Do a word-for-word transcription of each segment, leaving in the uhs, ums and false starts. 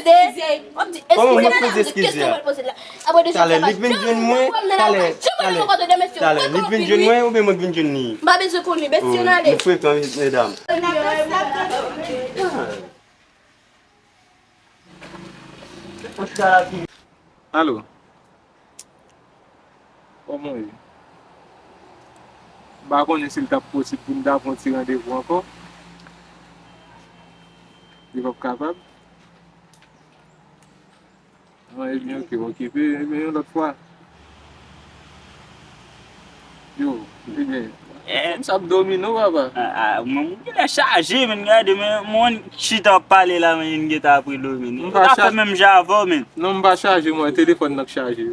Eskize. W ap di eskize. Kòman mwen poze eskize a? Talè li k vin jwenn mwen, talè, talè, talè li k vin jwenn mwen oubyen mwen k vin jwenn li? M pa bezwen konnen, bèt si n ale. Nou frè tan medam. Alo. Kòman w ye? M pa konnen si l t ap posib pou n ta pran yon ti randevou ankò. Li p ap kapab? An, ebyen, oke, okipe, ebyen, yon lòt fwa. Yo, ebyen, fanm sa ap dòmi non, papa. Ah, ah, mwen, mwen genlè chaje, men, gade, men, mwen chita ap pale la, men, m gentan ap rele w, men. Ou ta fè menm jan avè w, men. Non, m pa chaje, mwen, telefòn nan k chaje.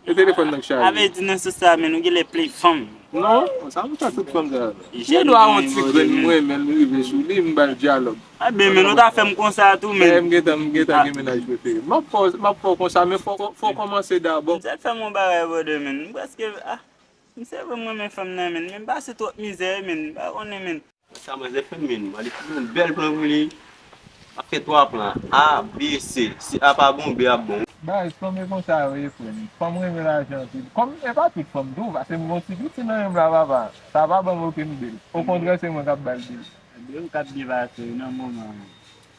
E telefòn nan k chaje. Sa vle di nan sans sa, men, ou genlè plen fanm. Non, sa m fè tout fanm sa. Gen dwa yon ti grenn m renmen l, m rive sou li, m ba l dyalòg. A ben, men, ou ta fè m konsa tou, men. M gentan, m gentan gen mennaj prefere. M ap fè w, m ap fè w konsa, men fò, fò w kòmanse dabò. Misye fè m yon bagay, brother, men. M prèske, ah, misye vre m renmen fanm nan, men. Men m pase twòp mizè, men. M pa konnen, men. Sa manzè fè m, men, mwen li fè yon bèl plan pou li. M ap fè twa plan, A, B, C. Si A pa bon, B ap bon. Baz, fanm e konsa yo ye, frè m. Fanm renmen lajan anpil. Kòm, e pa tout fanm tou, paske m gon ti piti nan menm la, papa. Sa pa ban m okenn bil. Okontrè, se mwen k ap ba l bil. Ebyen, ou k ap byen pase wi nan moman an.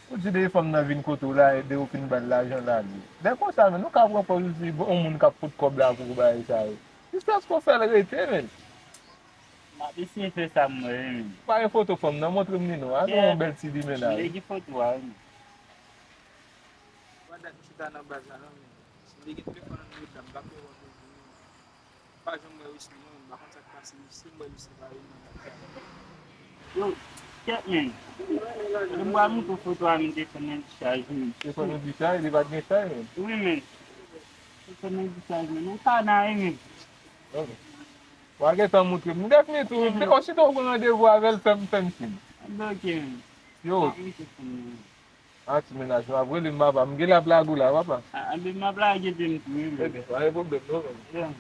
Ou di de fanm nan vin kote w la, e de ou fin ba l lajan l ale. Lè konsa, men, ou ka pran pòz ou di, bon, yon moun k ap fout kòb la pou ou bagay sa yo. Jiskaske w fè l rete, men. M ap eseye fè sa m wè, wi, men. Pa gen foto fanm nan, montre m li non. A gen yon bèl ti limennaj. M gen foto a, wi. Pa dat m chita nan baz la, non, men. M te gen telefòn nan men m, m pa konn wè moun, men. M pa janm wè Wisly, non, m pa konn sa k pase Wisly, m wè Wisly pa vin nan baz la. Yo, kèt, men. M pral montre w foto a, men telefòn nan dichaj, men. Telefòn nan dichaj, li pa t gen chaj, men. Wi, men. Telefòn nan dichaj, men. Ou ka nan, men. Ok. W a gentan montre m. M defini tou. M te, osito w pran randevou avè l, fè m, fè m siy. Anben, oke, men. Yo. M ap montre pou mwen. A, ti mennaj, m ap rele m, papa. M gen l ap lage w la, papa. A, anben, m ap lage epi m tou, wi, men. Ebyen, pa gen pwoblèm, non, men. Yeah.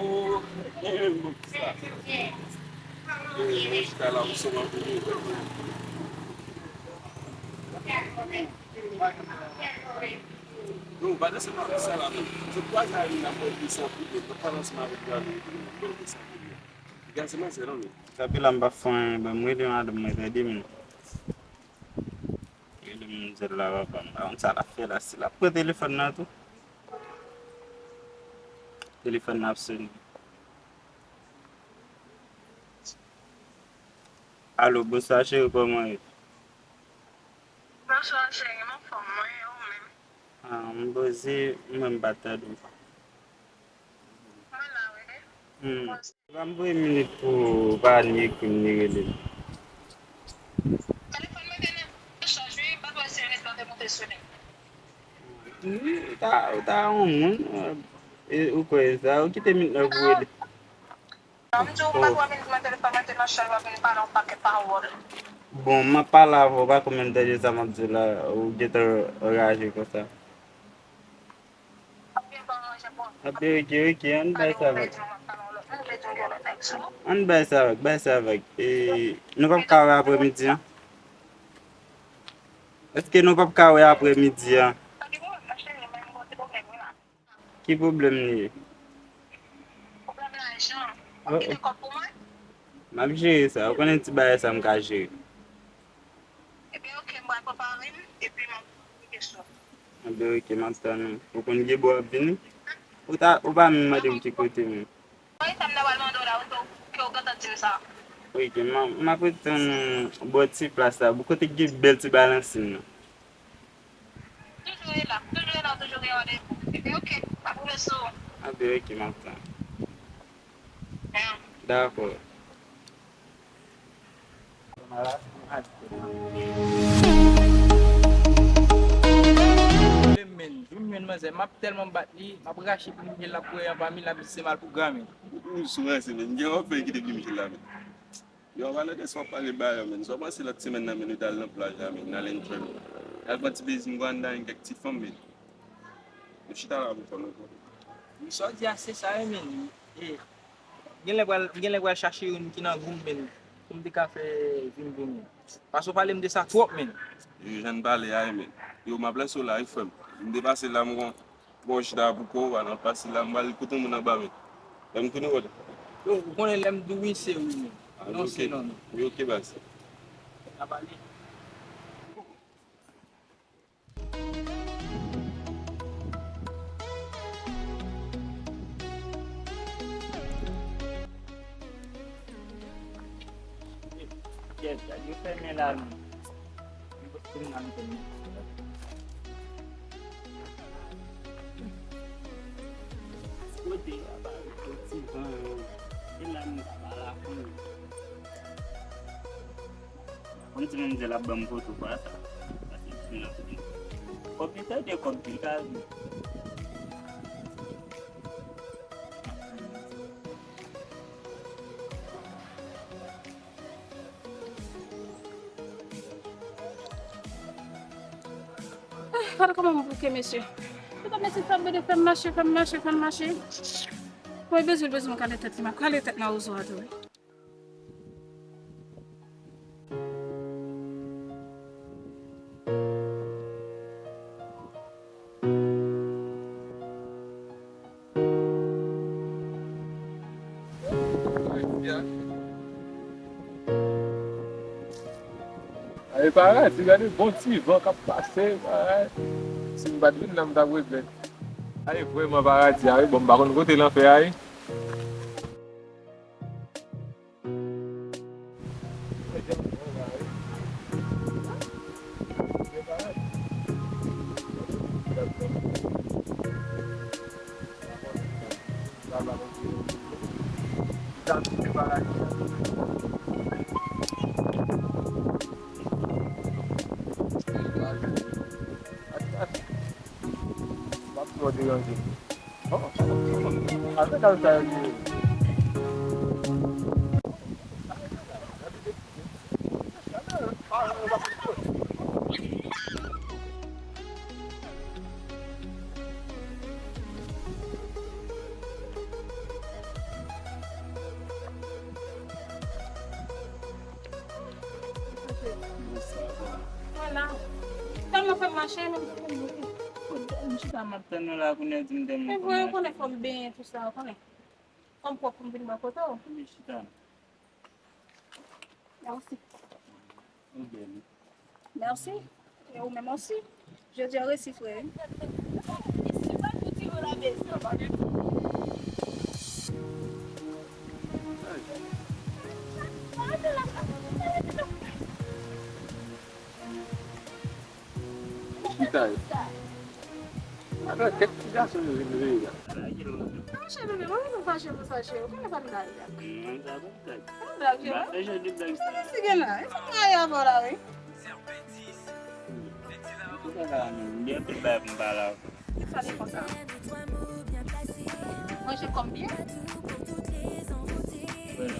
Oh, eh, mon sa. Eh, mwen chita la pou sou mwen pou mwen. Non, pa nan se pa sa la, non. Se kwa sa, li nan mwen, li san pwoblèm. Mwen pa nan se mwen avèk la, li, li, li san pwoblèm. Li ka se mwen, se non, men. Kanpe la, m pa fè anyen, ban m rele madanm mwen, tande, men. Rele manmzèl la, papa m. Pa konn sa l ap fè la. Si l ap pran telefòn nan tou. Telefòn nan ap sonnen. Alo, bonswa, cheri, kòman w ye? Bonswa, cheri, m anfòm, mwen, e ou menm? Ah, m poze, mwen, m pa t tande w. Mwen la, wi. Hmm. Ban m voye minit pou w pa ni ekri m, ni rele m. Telefòn mwen te nan chaj, wi, m pa t wè si Ernest la te monte sou li. Wi, ou ta, ou ta yon moun, e, ou kwè sa, ou kite minit la pou w rele. Lè m di w m pa t wè minit mwen, telefòn mwen te nan chaj, w ap vin pale yon pakèt pawòl. Bon, m ap pale avè w, pa konbyen m tande sa m ap di w la, ou gentan anraje konsa. Anben, oke, oke, ann bay sa vag. Ann bay sa vag, bay sa vag. E, nou p ap ka wè aprèmidi an? Èske nou p ap ka wè aprèmidi an? Ki pwoblèm li ye? Pwoblèm lajan. W ap kite kòb pou mwen? M ap jere sa. Ou konnen ti bagay sa m ka jere. Ebyen, oke, m pral prepare m, epi m ap kominike sou. Ebyen, oke, m ap tann ou. Ou konn gen bò w ap vini? Ou ta, ou pa menm mande m ki kote menm. Wi, sa m ta pral mande w la, ou tou, ke w gentan di m sa. Oke, m ap, m ap ret tann ou bò ti plas la, bò kote ki gen bèl ti balansin nan. Toujou e la, toujou e la, toujou gen randevou. Ebyen, oke, m ap rive sou ou. Ebyen, oke, m ap tann. Dakò. Menm, menm, vin jwenn manzè, m ap tèlman bat li, m ap rache pou m jwenn l, l ap kwè anba mi, l ap di se mal pwogram. Ou sou ranse, menm, gen yon fèy ki te vin jwenn la, menm. Yo, an palan de sa w ap pale ba yo, menm. Sa w panse lòt semèn nan, menm, nou t al nan plaj la, menm, n al enjoy, menm. N al pran ti plezi nou anndan, gen kèk ti fanm, menm. Nou chita la pou fò nou konn. Sa w di a se sa wi, men. E, genlè pral, genlè pral chache youn ki nan gou m, men. Pou m te ka fè vin pou nou. Paske w pale m de sa twòp, menn. Yo, jan n pale a, men. Yo, m ap lanse w la, wi, frè m. M te pase la, m gon, gon chita pou kò w, al pase la, m pral kote yon moun anba, men. Lè m tounen wè w. Yo, ou konnen lè m di w wi, se wi, men. Ah, non, ok. Se non, non. Wi, ok, baz. N ap ale. Yes, yo fèmen la, non. Yo fèmen la, non. Kote a ba yo ti van yo. E la nou ka ba la fanmi. Yon ti manmzèl ap ban m foto pa sa. Sa se ti nan foto. Kòb li tande kòb li ka vi. Ah, gade kòman m bouke, mesye. Gade mesye sa ap mande fè m mache, fè m mache, fè m mache. Mwen bezwen, bezwen kale tèt li, m ap kale tèt mawozo a tou wi. Ay, paradi, gade bon ti van k ap pase, ay. Si m pa t vin la, m t ap regrèt. Ay, vrèman paradi a, wi, bon, m pa konn kote lanfè a ye. M ap fè w deranje. Oh, avèk al sa yo ye. Vwala. Tèlman fè m mache, menm jan fè m mouri. M chita m ap tann nou la, kounye a di m tèlman fè m mache. E vre, ou konnen fò m benyen, tou sa, ou konnen. Fò m pwòp pou m vin bò kote w. Kounye chita. Mèsi. Ou bèl. Mèsi. E ou menm osi. Jodi a resi, frè. Chita yo. Gade kèk ti gason yo vin veye la. Monchè, bebe, mwen vin fache pou sa, cheri. Ou konnen pa m blag la. Mwen sa pa blag. Pa blag, cheri. Ba, e jan de blag sa. Mwen si gen la. E fòk mwen ale avè w la, wi. Tout sa la menm, gen anpil bagay pou m pale avè w. Ki sa li konsa? Manje kòm byen. Vwala.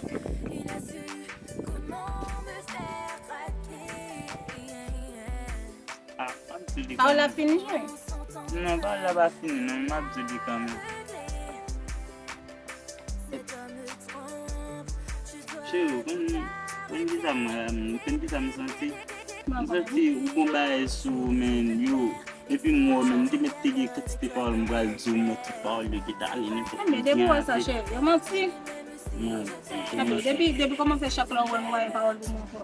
Ah, m ap di li kanmenm. Pawòl la fini, cheri? Non, pawòl la pa fini, non, m ap di li kanmenm. Cheri, ou konn, konn kisa m, konn kisa m santi? M santi ou gon bagay sou ou, men, yo. Epi m wè w menm, m te mèt te gen kantite pawòl m pral di w, men tout pawòl yo te tale nenpòt kote. Men depi w wè sa, cheri, yo manti. Non, depi, depi kòmanse chak lè w wè m, w wè pawòl pou mwen ankò.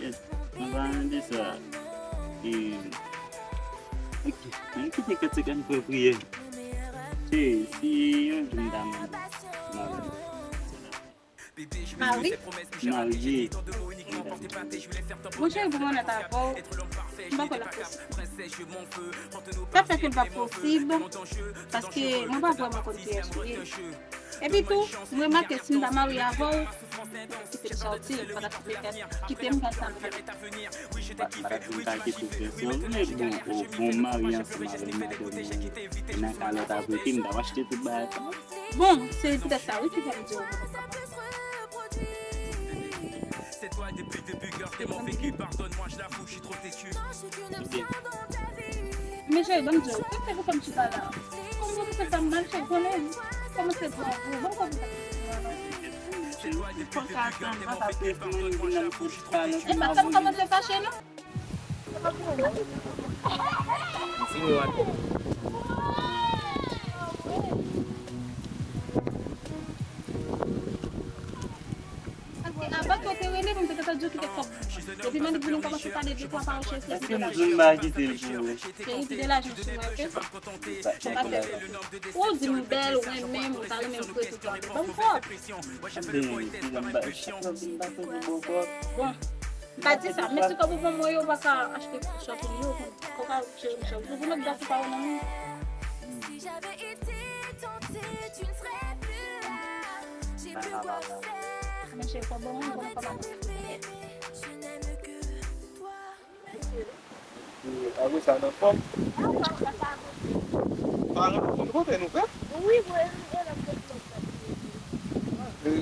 Yes, anpalan de sa, e, ok, ann kite kantik, ann fè priyè. Se, si yon jou m ta mande, m ap mande. Mari? Marye. Monchè, pou m onèt avè w, m pa kwè l ap posib. Sa fè ke l p ap posib, paske mwen pa vrèman konn kiyès ou ye. Epi tou, m remake si m ta marye avè w, kite m sòti, pa t ap kite m fè, kite m fè sa m fè. Pa, pa t ap vin pa kite w fè sa w vle, bon, o, bon, m marye ansanm avèk madanm mwen, e nan kalòt apre ke m t ap achte tout bagay sa. Bon, se poutèt sa wi ki fè m di w. Men cheri, ban m di w, kòman se pou fè m chita la? Kòm mwen se fanm mal chè, konnen kòman se pou, pou, bon, kòm sa. Fò sa tann, fò sa tann, mwen vin nan m sou ti pa nan. E pa sa m kòmanse fache, non? Di nou atò. Paske avan ke w te rele m, m te gentan di w kite kòb. Depi Manik vini, m kòmanse pale de twa pawòl cheri. Èske m di w m pa kite l pou ou? Cheri, kite lajan sou mwen, oke? Ou di m bèl, ou renmen m, ou ta renmen m prete kòb. Ban m kòb. Bon, m pa di sa, men si kòb ou ban mwen yo, ou pa ka achte shopping yo, kon, kon ka cheri m cheri. Ou vin lòt dati pa ou nan men. Si j'avais été tentée, tu ne serais plus là. J'ai pu voir faire. Men cheri, kòb ban mwen, bon, kòb ban mwen. Je n'aime que toi. Apre sa, nan fòm. Paran nou konn kote nou fèt? Wi, wi, wi, wi. E, e,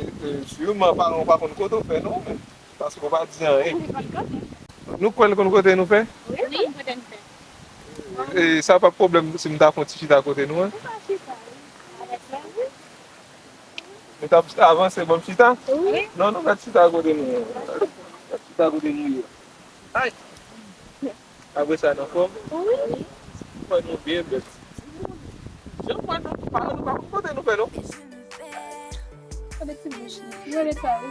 siman paran w pa konn kote w fè non, men, paske w pa di anyen. Nou kwè l konn kote nou fè? Wi, li konn kote nou fè. E sa p ap pwoblèm si m ta fè yon ti chita kote nou an? Ou ka chita, wi. Avèk mwen, wi. Nou t ap avanse, ban m chita? Wi. Non, nou mèt chita kote nou ye. Mèt chita kote nou ye. Ay! Apre sa, nan fòm? Wi. Fò nou byen bèl. Jan fò nou, pa, nou pa konn kote nou fè, non? Gade ti bouch li. Gade sa, wi.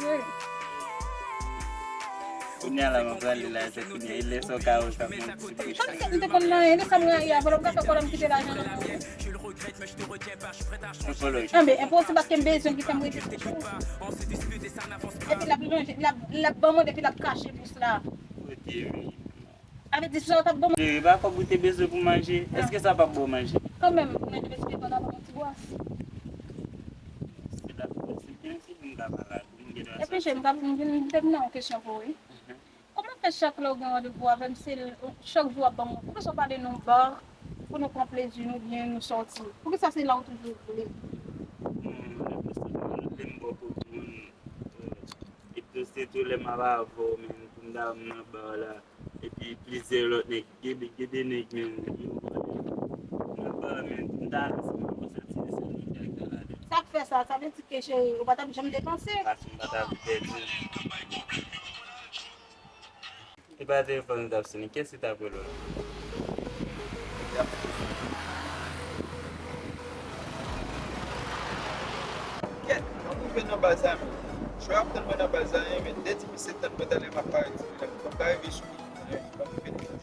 Kounye a la, mwen prale la, se kounye a, e lè sa w ka wè sa, mwen ti bouch. Kòmsi m te konn nan, e lè sa mwen ye, apre m ka fè kòlè m kite lajan nan men w. Anben, enposib paske m bezwen ki fè m rete sou chou. Epi l ap ranje, l ap, l ap ban mwen, epi l ap kache bous la. Avè di sa w t ap ban mwen. Cheri, pa kòb ou te bezwen pou manje? Èske sa p ap ba w manje? Kanmenm, mwen te bezwen ban w yon ti bwas. Se la pou se byen si m ka pale ak ou, m gen dwa soti. Epi cheri, m ka, m vin, m te gen yon kesyon pou ou, wi. Kòman fè chak lè w gen randevou avè m, se l, chak jou w ap ban m, poukisa w pa ale nan yon ba pou nou pran plezi nou, byen nou sòti? Poukisa se la w toujou vle? Bon, lè m ba w pou moun, epi tou, se tou lè m ap avè w, men, pou m ta nan ba la, epi plizyè lòt nèg, gen de, gen de nèg, men, yo vòlè nan ba, men, pou m ta ale, se pa pou sòti, se nou ki al gade. Sa k fè sa? Sa vle di ke, cheri, ou pa t ap janm depanse? Paske m pa t ap pèdi. E pa telefòn li t ap sonnen. Kiyès ki t ap rele w la? Kèt, mwen rive nan baz la, men. Chwa ap tann mwen nan baz la, men de ti mesye tann mwen talè m ap parèt, m ap ka rive sou li. Mwen rive nan baz la.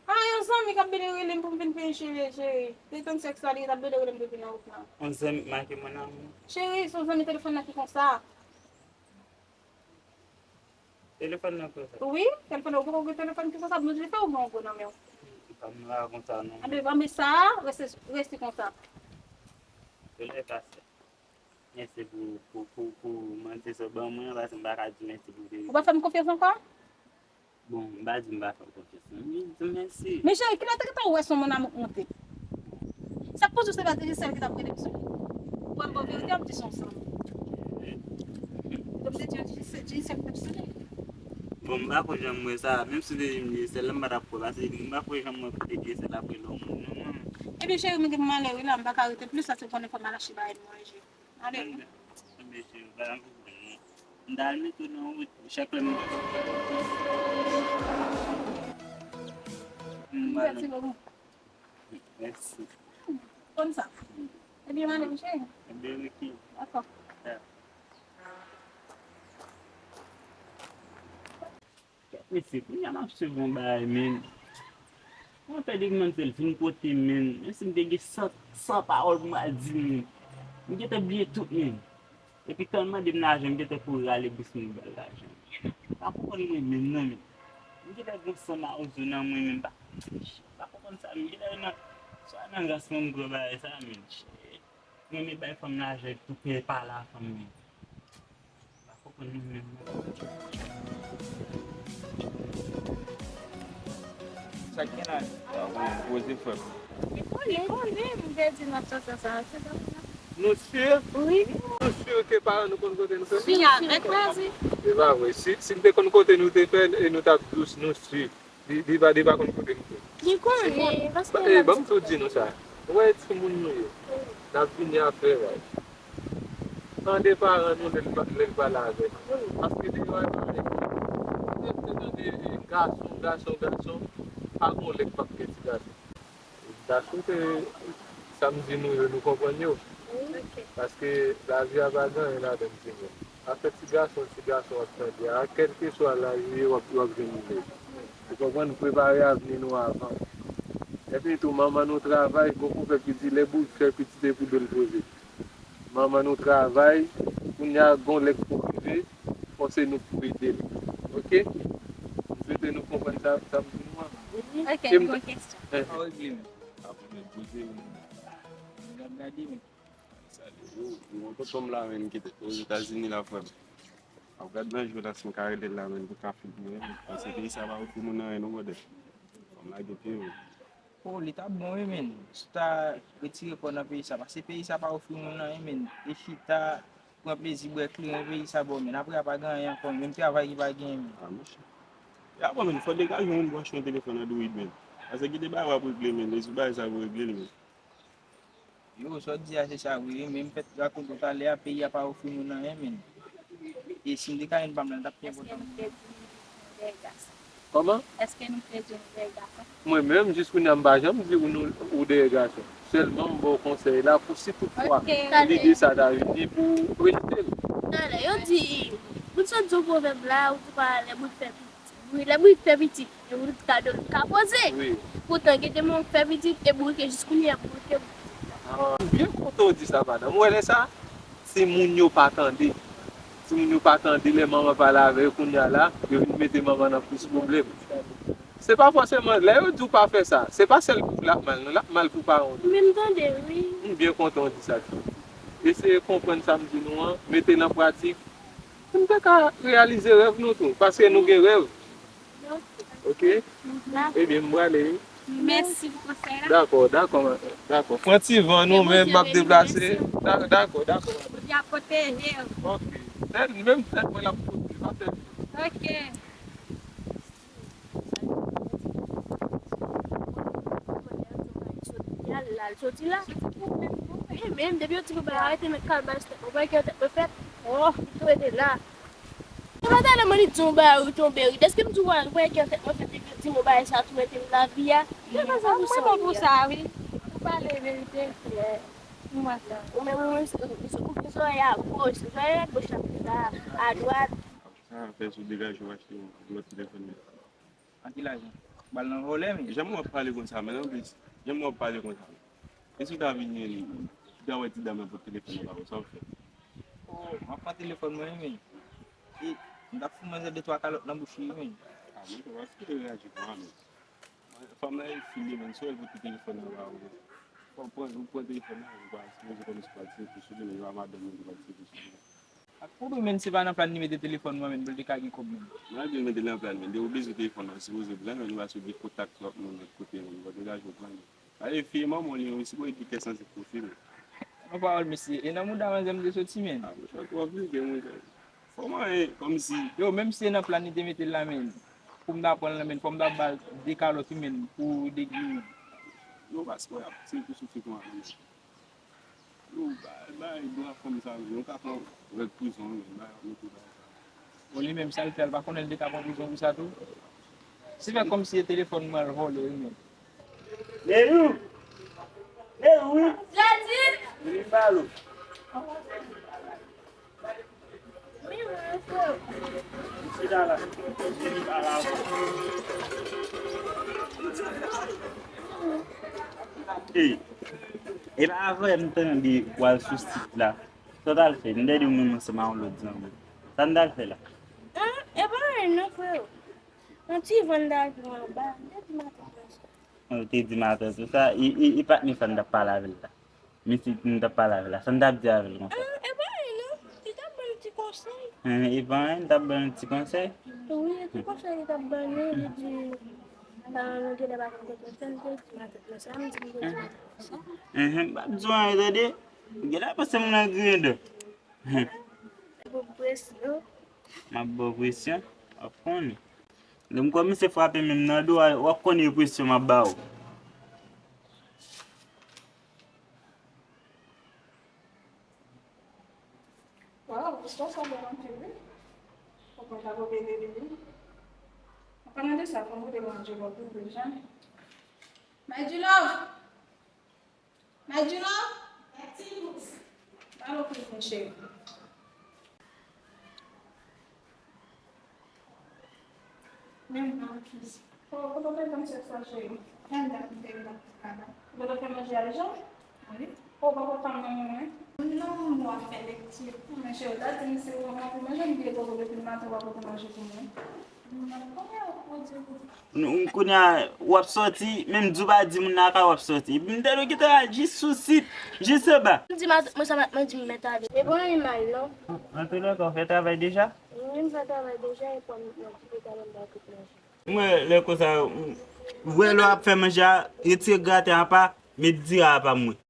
Ah, yon zanmi k ap vin rele m pou m vin peye cheve, cheri. Li tann sèks la, li t ap vin rele m depi nan wout lan. Yon zanmi k make mon amour. Cheri, se yon zanmi telefòn nan ki konsa. Telefòn nan konsa? Wi, telefòn nan, ou poko gen telefòn ki konsa, Bondye fè ou gen yon gwo nan men w. Zanmi la konsa non. Anben, zanmi sa, rete, rete konsa. Telè kase. Mèsi pou, pou, pou, pou manti sa w ban mwen an, paske m pa ka di w mèsi pou verite. Ou pa fè m konfyans ankò? Bon, m pa di m pa fè w konfyans, non. M di w mèsi. Men cheri, kilè te gentan wè se yon mon amour k monte? Sa k poze w se pa Digicel ki t ap rele m sou li? Ou wè m ba w verite, w ap di se yon zanmi. Kòm se Digicel, Digicel ki t ap sone. Bon, m pa ko janm wè sa, menm si w te di m Digicel la, m pa t ap kwè, paske m pa ko janm wè kote Digicel ap rele yon moun, non, mwen. Ebyen, cheri, m gen malè wi la, m pa ka rete plis, paske w konnen fò m al achte bagay pou manje. Ale. Anben, cheri, pa gen pwoblèm, non. M ta al mete w nan wout, chak lè m. Mèsi bokou. Mèsi. Konn sa. Ebyen, m ale, wi, cheri. Ebyen, ok. Dakò. Ya. Kèt mesye, kounye a m ap swiv yon bagay, men. Mwen pè de kòmantè l fin pote, men. Men si m te gen san, san pawòl pou m al di, men. M gentan bliye tout, men. Epi tan l mande m lajan, m gentan kouri rale bous mwen ba l lajan. M pa konprann mwen menm, non, men. M gentan gen san mawozo nan mwen, men. M pa, m pa konprann sa, men. M gentan nan, swa nan ras mwen m pran bagay sa, men. Mwen renmen bay fanm lajan epi tou pè pa la fanm nan. Pa konprann mwen menm non. Sa k gen la? Sa bon, poze frè m. Li kole, kole, m te di n ap sòti ansanm, se sa. Nou si? Wi. Nou si ke paran nou konn kote nou fè? Si, avèk plezi. Se pa vre. Si, si n te konn kote nou te fè l e nou t ap dous, nou si. Li, li pa, li pa konn kote nou fè. Li konnen, paske e, ban m tou di nou sa. Ou wè timoun nou ye. N ap vini apre laj. Tande paran nou lè l pa- lè l pale avè nou. Paske deyò a pale. Lè se tande gason, gason, gason, pa gon lè k p ap gen ti gason. Gason se sa m di nou yo, nou konprann yo. Paske lavi a pa gen anyen ladan l timoun. Afè ti gason, ti gason w ap tande a, kèlkeswa laj ou ye, w ap, w ap jwenn li. Ou konprann, prepare avni nou avan. Epi tou, manman nou travay, gon pwovèb ki di, lè boul fè pitit, se pou do l poze. Manman nou travay, kounye a, gon lè k pou rive, fò se nou k pou ede l. Oke? M swete nou konprann sa, sa m di nou an. Ok, e m gon kesyon. Sa w regle menm? Apre poze, m ap gade menm. Sa li, yo, yo, tonton m la menm ki te Ozetazini la, frè m. Ap gad nan Jonas, m ka rele l la menm pou ka filme, paske peyi sa pa ofri moun anyen non, brother. Fò m lage pye yo. Oh, li t ap bon wi, men. Si w ta retire kò w nan peyi sa, paske peyi sa pa ofri moun anyen, men. E chita, pran plezi, bwè kleren, peyi sa ba w, men. Apre a pa gen anyen ankò, menm travay ki pa genyen, men. Ah, monchè. E apre, men, fò degaje yon moun pou achte yon telefòn Android, men. Paske kite bagay w ap regle, men. E sou bagay sa pou regle l, men. Yo, sa w di a se sa vre wi, men m fèk rakonte w talè a, peyi a pa ofri moun anyen, men. E si m te ka jwenn pa m nan, l t ap pi enpòtan. Kòman? Èske nou kreye yon vrè gason? Mwen menm, jis kounye a, m pa janm di ou nou, ou dèyè gason. Sèlman, m ba w konsèy la pou si tout fwa lide sa ta vini pou rejte l. Talè, yo di, moun sot di yon pwovèb la, ou di pa lè moun fè pi Wi, lè bourik fè pitit, e bourik ta dwe ka poze. Wi. Poutan, gen de moun k fè pitit, e bourik e jis kounye a bourik e bourik. Ah, m byen kontan w di sa, madanm. Ou wè lè sa, timoun yo pa tande. Timoun yo pa tande lè manman pale avè yo kounye a la, yo vin mete manman nan plis pwoblèm. Se pa fòseman, lè yo di w pa fè sa, se pa sèl pou w l ap mal, non, l ap mal pou paran w tou. Men m tande, wi. M byen kontan w di sa tou. Eseye konprann sa m di nou an, mete l an pratik, pou n te ka reyalize rèv nou tou, paske nou gen rèv. Ok? Ebyen, m prale wi. Mèsi pou konsèy la. Dakò, dakò, dakò. Pran ti van nou, men m ap deplase. Da- Dakò, dakò. Bondye ap pwoteje w. Ok. Tèt, menm tèt mwen l ap pote, pa tèt mwen. Ok. L al soti la. E menm, depi yon ti bout bagay arete met kalbas tèt mwen, mwen gen tèt mwen fèt. Oh, li tou rete la. E pa talè mwen li di yon bagay ou tonbe ri. Dèske m di w al, mwen gen tèt mwen fèt epi di m yon bagay sa tou rete m lavi a. Mwen bon pou sa wi. Ou pale verite. Mwen sa. Ou menm ou gen zòrèy a goch, zòrèy a goch ap la, a dwat. Sa fè si w degaje w achte yon lòt telefòn men. An ki lajan? Ba l nan vòlè, men. Jan w ap pale konsa, men anplis, jan w ap pale konsa. E si w ta vin li, ou ta wè ti dam nan pot telefòn nan ba ou, sa w fè? Oh, m ap pran telefòn mwen, men. E, m t ap fout manzè de twa kalòt nan bouch li, men. Ah, men, ou pa sipoze reyaji konsa, men. Fanm nan e fi li, men, si w wè l pote telefòn nan ba ou, men. Fò w pran, ou pran telefòn nan, ou pa sipoze kòmsi w pral tire kou sou li, men, e pa madanm ou ki pral tire kou sou li. Ak pwoblèm, men se pa nan plan li mete telefòn mwen, men pou l te ka gen kòb, men. Mwen di l mete l nan plan, men depi w bezwen telefòn nan, ou sipoze pran l, men ou pa sipoze gen kontak twòp, men kote, men ou pa degaje w pran l. Ale fi manman li, ou sipoze gen kè sansib pou fi, men. Nan pawòl mesye, e nan mouda manzè m te soti, men. Ah, monchè, twò vilgè, monchè. Fò mwen, kòmsi. Yo, menm si se nan plan li te mete l la, men, pou m ta pran l la, men, fò m ta ba l de kalòt, men, pou degri. Yo, paske w ap tire kou sou fi konsa, men. Yo, bay, bay dwa fanm sa, yo ka pran règ prizon, yo, bay, yo tou bay sa. Bon, li menm, sa l fè, l pa konnen l te ka pran prizon pou sa tou? Se fè kòmsi e telefòn mwen l vòlè, wi, men. Neyou! Neyou, wi! Jadis! Vin pale w. Chita la. Ey, e pa avè m tande w al sou sit la. Sa w t al fè? M tande w menm ansanm ak yon lòt zanmi. Sa n t al fè la? Ah, e pa anyen non, freo. Yon ti van n t al pran anba. M te di matant mwen sa. Ou te di matant ou sa? E, e, e patnè sa n t ap pale avè l la? Mesye ki n t ap pale avè l la, sa n t ap di avè l konsa? Ah, e pa anyen non. Li t ap ban m ti konsèy. Hen, e pa anyen, li t ap ban m ti konsèy? Wi, e ti konsèy li t ap ban nou, li di, paran nou genlè pa konn kote yo fè, m te di matant mwen sa, m di m te di matant mwen sa. Hen, m p ap di w anyen, tande? Genlè panse m nan griyen dan. Hen. Pou presyon. M ap ba w presyon, w ap konnen. Lè m kòmanse frape menm nan do a, w ap konnen e presyon m ap ba w. Waw, istwa sa bèl anpil wi. Fòk mwen ta kote bebe wi. An palan de sa, fò m kote manje bò pou deja. My G Love! My G Love! Alo kouzin cheri. Men m nan kiz. O, ou pa fè tann sèks la cheri. Jan dat m te ret ap travay. Ou pa fè manje a deja? Wi. O, ou pa kontan nan mwen? Non, mwen ap fè lekti. Men cheri, ou ta di m se ou mwen pou manje, m bliye kòkòt depi maten ou pa pote manje pou mwen. M ap konnen ou pou di ou. Nou, kounye a, w ap sòti, menm di w pa di moun nan lakay w ap sòti. Epi m te dwe kite la jis sou sit, jis anba. M di, ma, mwen sa, ma, mwen di m mèt ale. E bon, li mal, non? Antouka, w fè travay deja? Wi, m fè travay deja, epi mwen kite talè m ba tout manje. Mwen, lè konsa, m, vwè lè w ap fè manje a, retire gratè apa, met dira apa mwen.